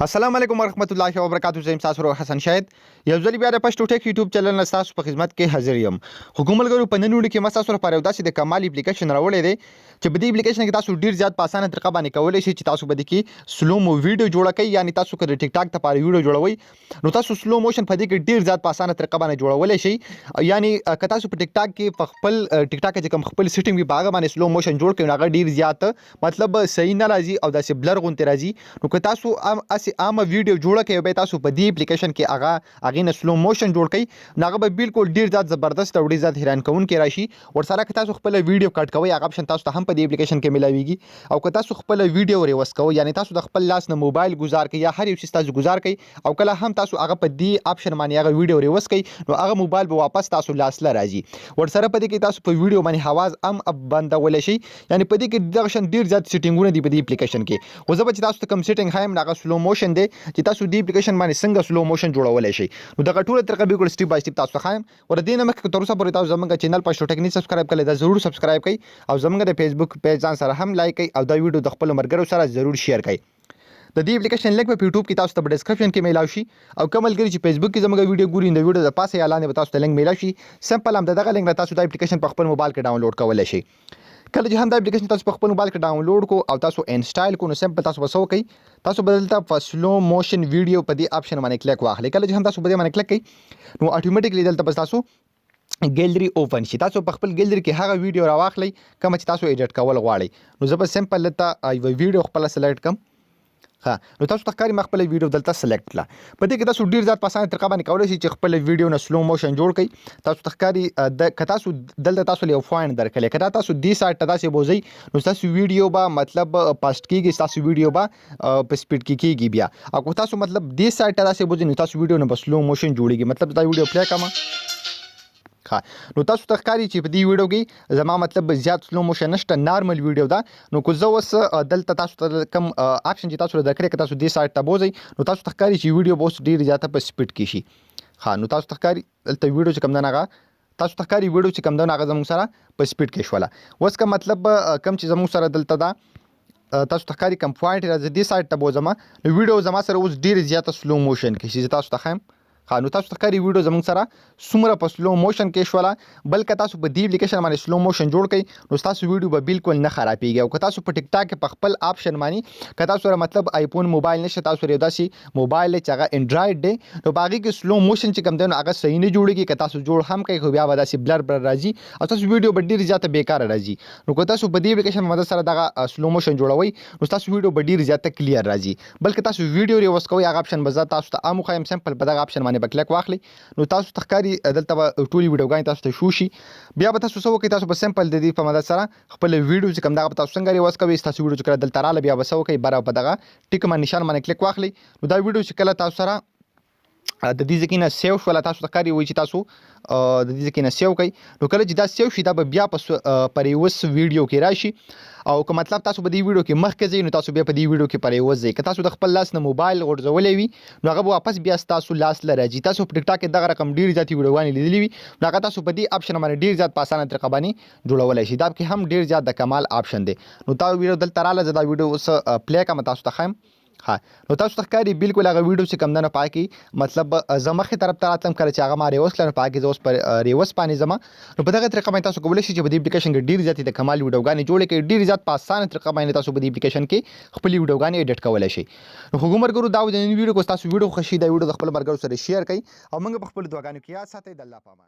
السلام علیکم ورحمت الله وبرکاتو. زه یم ستاسو ورور حسن شاهد، یو ځل بیا د پښتو ټیک یوټیوب چینل نه ستاسو په خدمت کې حاضر یم. خو کوم ملګرو، په نن ویډیو کې ما ستاسو لپاره یو داسې د کمال اپلیکیشن راوړی دی چې په دې اپلیکیشن کې تاسو ډیر زیات په اسانه طریقه باندې کولی شئ چې تاسو به دې کې سلو مو ویډیو جوړه کړئ. یعنی تاسو که د ټیک ټاک لپاره ویډیو جوړوئ نو تاسو سلو موشن په دې کې ډیر زیات په اسانه طریقه باندې جوړولی شئ. یعنی که تاسو په ټیک ټاک کې په خپل ټیک ټاک کې چې کوم خپل سیټینګ وي، په هغه باندې سلو موشن جوړ کړئ نو هغه ډیر زیات مطلب صحیح نه راځي او داسې بلر غونتې راځي. نو که تاسو هسې عامه ویډیو جوړه کړئ، بیا تاسو په دې اپلیکیشن کې هغه هغې نه سلو موشن جوړ کړئ نو هغه به بالکل ډیر زیات زبردست او ډیر زیات حیران کوونکی راشي. ورسره که تاسو خپله ویډیو کټ کوئ، هغه اپشن تاسو ته هم په دې اپلیکیشن کې ملاویږي. او که تاسو خپله ویډیو ریورس کوئ، یعنی تاسو د خپل لاس نه موبایل ګزار کوئ یا هر یو څیز تاسو ګزار کوئ او کله هم تاسو هغه په دې اپشن باندې هغه ویډیو ریورس کوئ نو هغه موبایل به واپس تاسو لاس له راځي. ورسره په دې کې تاسو په ویډیو باندې اواز هم بندولی شئ. یعنی په دې کې دغه شان ډیر زیات سیټینګونه دي په دې اپلیکیشن کې. خو زه به چې تاسو ته کوم سیټینګ ښایم هغه سلو موشن دی چې تاسو دې اپلیکیشن باندې څنګه سلو موشن جوړولی شئ. نو دغه ټوله طریقه بالکل سټیپ بای سټیپ تاسو ته ښایم. ور دې نه مخکې، تر اوسه پورې تاسو زمونږ چینل پښتو ټیک نه سبسکرایب کړئ، دا ضرور سبسکرایب کړئ او زمونږ د فیسبوک پیج ځان سره هم لایک کړئ او دا ویډیو د خپلو ملګرو سره ضرور شیر کړئ. د دې اپلیکیشن لینک په یوټیوب کې تاسو ته په ډیسکرپشن کې میلاو شي او کوم ملګري چې فیسبوک کې زموږ ویډیو ګوري، د ویډیو د پاسه یا لاندې به تاسو ته لینک میلاو شي. سمپل هم دغه لینک تاسو دا اپلیکیشن په خپل موبایل کې ډاونلوډ کولی شئ. کله چې هم دا اپلیکیشن تاسو په خپل موبایل کې ډاونلوډ کو او تاسو انسټال کو نو سمپل تاسو به څه وکړئ؟ تاسو به دلته په سلو موشن ویډیو په دې اپشن باندې کلیک واخلئ. کله چې هم تاسو په دې باندې کلیک کړئ نو اتوماتیکلی دلته به تاسو ګیلری اوپن شي. تاسو په خپل ګیلری کې هغه ویډیو راواخلئ کومه چې تاسو ایډیټ کول غواړئ. نو زه به سمپل دلته یوه ویډیو خپله سلیکټ کړم. ها، نو تاسو ته ښکاري ما خپله ویډیو دلته سلیکټ کړه. په دې کې تاسو ډیر زیات په اسانه طریقه باندې کولی شئ چې خپله ویډیو نه سلو موشن جوړ کړئ. تاسو ته ښکاري د که تاسو دلته تاسو یو پوینټ درکړی، که دا تاسو دې سایډ ته داسې بوځئ نو ستاسو ویډیو به مطلب فاسټ کیږي، ستاسو ویډیو به په سپیډ کې کیږي بیا. او که تاسو مطلب دې سایډ ته داسې بوځئ نو تاسو ویډیو نه به سلو موشن جوړیږي. مطلب دا ویډیو پلی کړم. ښه، نو تاسو ته ښکاري چې په دې ویډیو کې زما مطلب زیات سلو موشن نشته، نارمل ویډیو ده. نو که زه اوس دلته تاسو ته کوم اپشن چې تاسو له درکړی، که تاسو دې سایډ ته بوځئ نو تاسو ته ښکاري چې ویډیو به اوس ډېر زیاته په سپیډ کې شي. ښه، نو تاسو ته ښکاري دلته ویډیو چې کوم ده هغه تاسو ته ښکاري ویډیو چې کوم ده هغه زموږ سره په سپیډ کې شوله. اوس که مطلب کوم چې زموږ سره دلته ده، تاسو ته ښکاري کوم پوینټ راځي، دې سایډ ته بوځم نو ویډیو زما سره اوس ډېر زیاته سلو موشن کې شي. زه تاسو ته ښایم. ښه، نو تاسو ته ښکاري ویډیو زموږ سره څومره په سلو موشن کې شوله. بلکې تاسو په دې اپلیکیشن باندې سلو موشن جوړ کړئ نو ستاسو ویډیو به بالکل نه خرابېږي. او که تاسو په ټیک ټاک کې په خپل آپشن باندې، که تاسو سره مطلب آیفون موبایل نشته، تاسو سره یو داسې موبایل دی چې هغه انډراید دی، نو په هغې کې سلو موشن چې کوم دی نو هغه صحیح نه جوړېږي. که تاسو جوړ هم کړئ خو بیا به داسې بلر بلر راځي او تاسو ویډیو به ډېر زیاته بېکاره راځي. نو که تاسو په دې اپلیکیشن مدد سره دغه سلو موشن جوړوئ نو ستاسو ویډیو به ډېر زیاته کلیر راځي. بلکې تاسو ویډیو ریورس کوئ، هغه اپشن به زه تاسو ته هم وښایم. سمپل په دغه اپشن باندې به کلیک واخلئ نو تاسو ته ښکاري دلته به ټولې ویډیوګانې تاسو ته شو شي. بیا به تاسو څه وکړئ؟ تاسو به سمپل د دې په مدد سره خپل ویډیو چې کوم دغه به تاسو څنګه ریورس کوئ؟ ستاسو ویډیو چې کله دلته راغله بیا به څه وکړئ؟ بره په دغه ټیک باندې نشان باندې کلیک واخلئ. نو دا ویډیو چې کله تاسو سره د دې ځای نه سیو شوله، تاسو ته ښکاري وایي چې تاسو د دې ځای نه سیو کړئ. نو کله چې دا سیو شي دا به بیا په ریورس ویډیو کې راشي. او که مطلب تاسو په دې ویډیو کې مخکې ځئ نو تاسو بیا په دې ویډیو کې په ریورس ځئ. که تاسو د خپل لاس نه موبایل غورځولی وي نو هغه به واپس بیا ستاسو لاس له راځي. تاسو په ټیک ټاک کې دغه رقم ډېرې زیاتې ویډیوګانې لیدلې وي نو هغه تاسو په دې اپشن باندې ډېر زیات په اسانه طریقه باندې جوړولی شئ. دا پکې هم ډېر زیات د کمال اپشن دی. نو دا ویډیو دلته راغله، زه دا ویډیو اوس پلی کړم، تاسو ته ښایم. ها، نو تاسو ته ښکاري بالکل هغه ویډیو چې کوم ده نو پاکي مطلب زه مخې طرف ته راتلم کله چې هغه ما ریورس کړه نو پاکي زه اوس پر ریورس باندې ځم. نو په دغه طریقه باندې تاسو کولی شئ چې په دې اپلیکیشن کې ډېرې زیاتې د کمال ویډیوګانې جوړې کړئ. ډېر زیات په اسانه طریقه باندې تاسو په دې اپلیکیشن کې خپلې ویډیوګانې ایډیټ کولی شئ. نو خوږو ملګرو، دا و د نن ویډیو. که ستاسو ویډیو خوښ شي دا ویډیو د خپلو ملګرو سره شیر کړئ او موږ په خپلو دعاګانو کې یاد ساتئ. د الله په امان.